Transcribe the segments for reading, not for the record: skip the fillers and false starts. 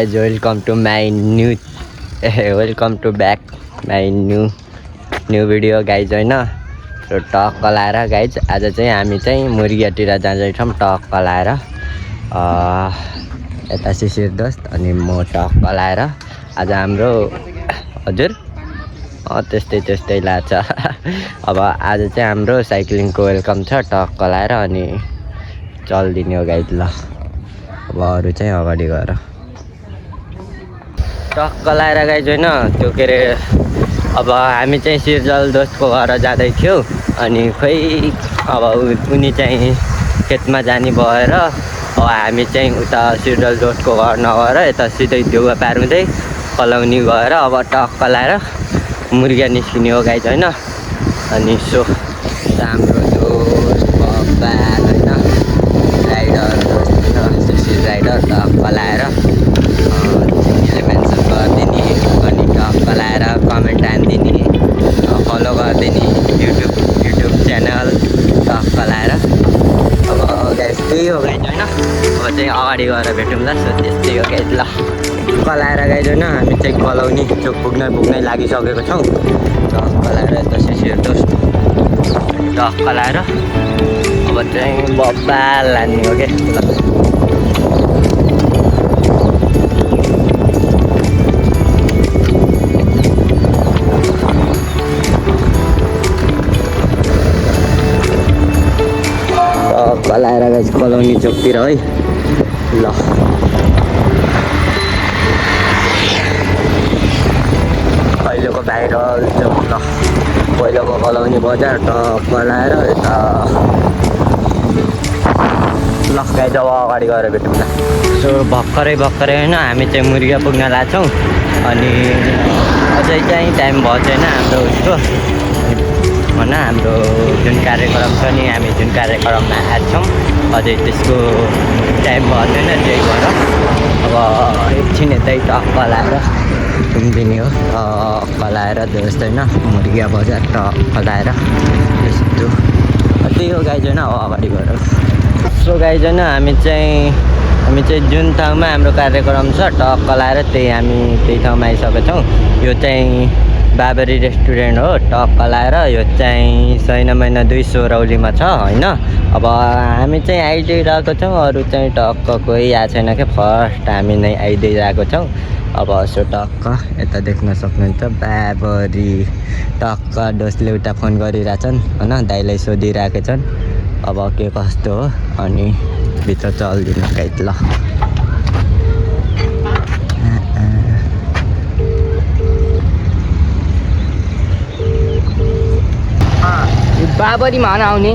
guys, welcome to my new welcome to back my new video guys हैन। So टक्क लाएर guys आज चाहिँ हामी चाहिँ मुर्गियातिर जाँदैछौँ टक्क लाएर यता शिशिर दोस्त अनि म टक्क लाएर आज हाम्रो हजुर त्यस्तै लाग्छ। अब आज चाहिँ हाम्रो साइक्लिङको वेलकम छ टक्क लाएर अनि चल्दिने हो गाइज। ल अब अरू चाहिँ अगाडि गएर टक्क लाएर गाइज हैन। त्यो के अरे अब हामी चाहिँ सिर्जल दोस्तको घर जाँदै थियौँ अनि खोइ अब उनी चाहिँ खेतमा जाने भएर अब हामी चाहिँ उता सिर्जल दोस्तको घर नगएर यता सिधै देउवा पार हुँदै कलाउनी गएर अब टक्क लाएर मुर्गा निस्किने हो गाइज हैन। अनि सो हाम्रो दोस्त बब्बाल हैन राइडर दोस्त हैन शिशिर राइडर टक्क लाएर मेन्सन गरिदिने अनि टक्क लाएर कमेन्ट हानिदिने फलो गरिदिने युट्युब च्यानल टक्क लाएर अब गाइस त्यही हो गाइज हैन। अब चाहिँ अगाडि गएर भेटौँ ल। सो त्यस्तै हो गाइज। ल टक्क लाएर गाइज हैन हामी चाहिँ कलाउनी चोक पुग्नै लागिसकेको छौँ। टक्क लाएर यता शिशिर दोस्त टक्क लाएर अब चाहिँ बब्बाल लाने हो क्या। लाएर गाइस कलाउनी चोकतिर है। ल पहिलोको भाइरल चोक ल पहिलोको कलाउनी बजार टक्क लाएर यता ल गाइस अब अगाडि गएर भेटौँ ल। सो भर्खरै होइन हामी चाहिँ मुर्गा पुग्न लाग्छौँ अनि अझै चाहिँ टाइम भएको छैन हाम्रो उसको होइन हाम्रो जुन कार्यक्रम छ नि हामी जुन कार्यक्रममा आएको छौँ अझै त्यसको टाइम भएको छैन। त्यही भएर अब एकछिन यतै टक्क लाएर घुम्दिने हो टक्क लाएर दोस्त होइन मुर्गा बजार टक्क लाएर त्यस्तो त्यही हो गाइज होइन। अब अगाडि गएर सो गाइज होइन हामी चाहिँ जुन ठाउँमा हाम्रो कार्यक्रम छ टक्क लाएर त्यही ठाउँमा आइसकेको छौँ। यो चाहिँ बाबरी रेस्टुरेन्ट हो टक्क लाएर यो चाहिँ सैना महिना 2 सोरौलीमा छ होइन। अब हामी चाहिँ आइदिइरहेको छौँ अरू चाहिँ टक्क कोही आएको छैन क्या फर्स्ट हामी नै आइदिइरहेको छौँ। अब सो टक्क यता देख्न सक्नुहुन्छ बाबरी टक्क दोस्तले उता फोन गरिरहेछन् होइन दाइलाई सोधिरहेको छन् अब के कस्तो हो अनि भित्र चल्दिनु गाइज। ल बाबरीमा होइन आउने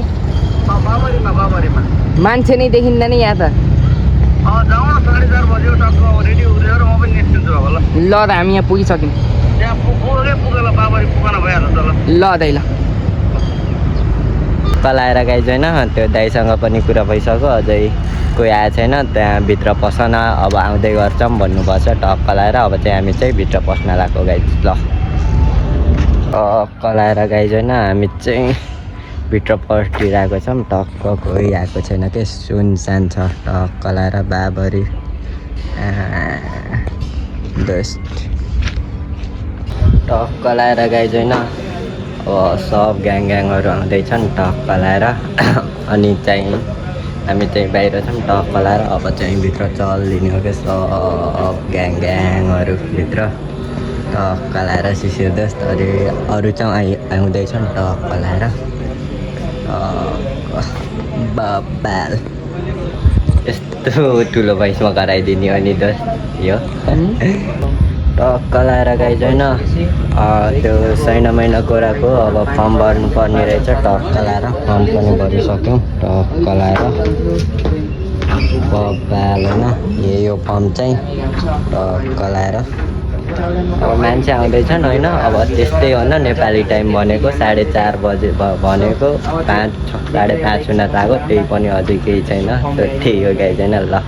बाबरीमा मान्छे नै देखिँदैन यहाँ त। जाउँ 4:30 बज्यो टक्क रेडी हुँदै म पनि निस्किन्छु अब ल। ल त हामी यहाँ पुगिसक्यौँ। त्यहाँ पुगेर बाबरी पुग्न भइहाल्छ ल। ल दाइ ल कलाएर गाइज होइन। त्यो दाइसँग पनि कुरा भइसक्यो अझै कोही आएको छैन त्यहाँ भित्र पसन अब आउँदै गर्छौँ भन्नुपर्छ टक्क लाएर। अब चाहिँ हामी चाहिँ भित्र पस्न लागेको गाइज। ल टक्क लाएर गाइज होइन हामी चाहिँ भित्र पसिरहेको छौँ टक्क कोही आएको छैन के सुनसान छ टक्क लाएर बाबरी दोस्त टक्क लाएर गाइज होइन। अब सब ग्याङहरू आउँदैछन् टक्क लाएर अनि चाहिँ हामी चाहिँ बाहिर छौँ टक्क लाएर अब चाहिँ भित्र चल्दिने हो क्या सब ग्याङहरू भित्र टक्क लाएर शिशिर दोस्त अरू चाहिँ आउँदैछन् टक्क लाएर बब्बाल यस्तो ठुलो भैँसमा गराइदिने अनि दोस्त यो टक्क लाएर गाइज होइन। त्यो सैना महिना कोराको अब फर्म भर्नुपर्ने रहेछ टक्क लाएर फर्म पनि भरिसक्यौँ टक्क लाएर बब्बाल होइन। यो फर्म चाहिँ टक्क लाएर अब मान्छे आउँदैछन् होइन। अब त्यस्तै हो न नेपाली टाइम भनेको 4:30 बजे भनेको 5:30 हुन लाग्यो त्यही पनि अझै केही छैन। त्यही हो गाइज होइन। ल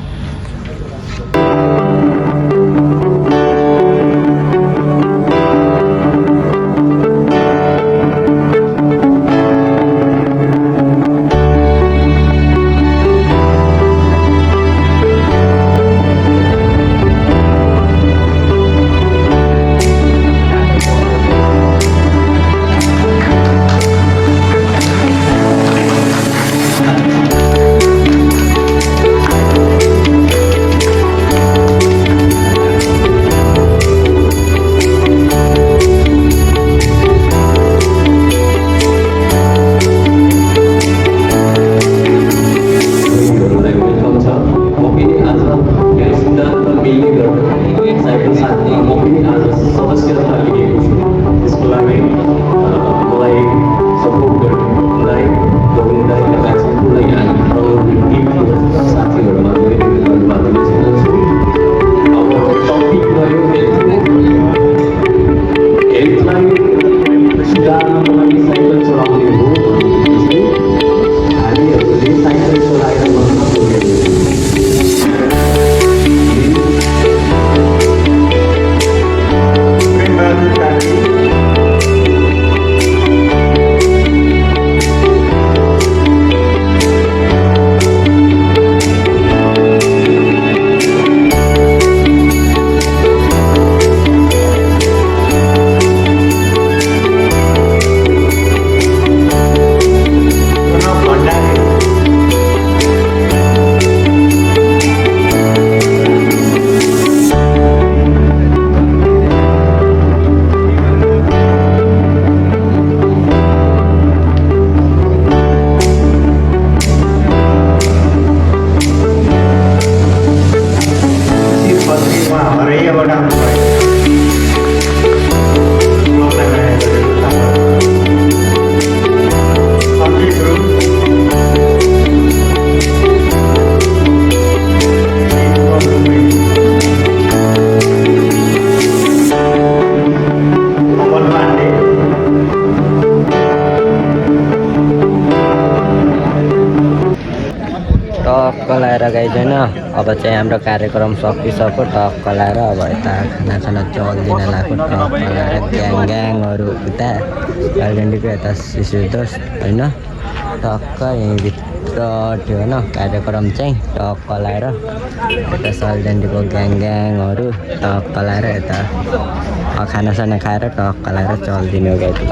अब चाहिँ हाम्रो कार्यक्रम सकिसक्यो टक्क लाएर अब यता खानासाना चल्दिन लगाएको टक्क लाएर ग्याङहरू उता कालिगण्डीको यता शिशुदोष होइन टक्क यहीँभित्र थियो होइन कार्यक्रम चाहिँ टक्क लाएर यता सलडेन्डीको ग्याङहरू टक्क लाएर यता खानासाना खाएर टक्क लाएर चल्दिने हो गाइज ल।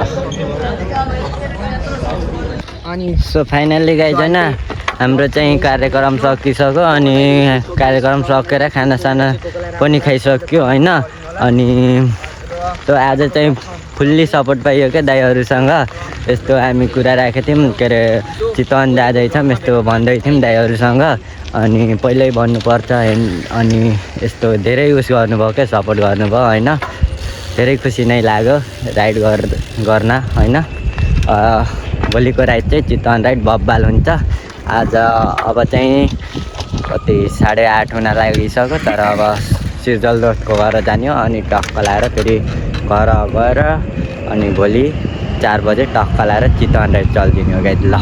अनि सो फाइनल्ली गाइज होइन हाम्रो चाहिँ कार्यक्रम सकिसक्यो अनि कार्यक्रम सकेर खानासाना पनि खाइसक्यो होइन अनि त्यो आज चाहिँ फुल्ली सपोर्ट पाइयो क्या दाइहरूसँग यस्तो हामी कुरा राखेको थियौँ के अरे चितवन जाँदैछौँ यस्तो भन्दै थियौँ दाइहरूसँग अनि पहिल्यै भन्नुपर्छ अनि यस्तो धेरै उस गर्नुभयो क्या सपोर्ट गर्नुभयो होइन धेरै खुसी नै लाग्यो राइड गर्न होइन भोलिको राइड चाहिँ चितवन राइड बब्बाल हुन्छ आज अब चाहिँ कति 8:30 हुन लागिसक्यो तर अब सिजलदोषको घर जाने हो अनि टक्क लाएर फेरि घर गएर अनि भोलि 4 बजे टक्क लाएर चितवन राइड चल्दिने हो गाइज ल।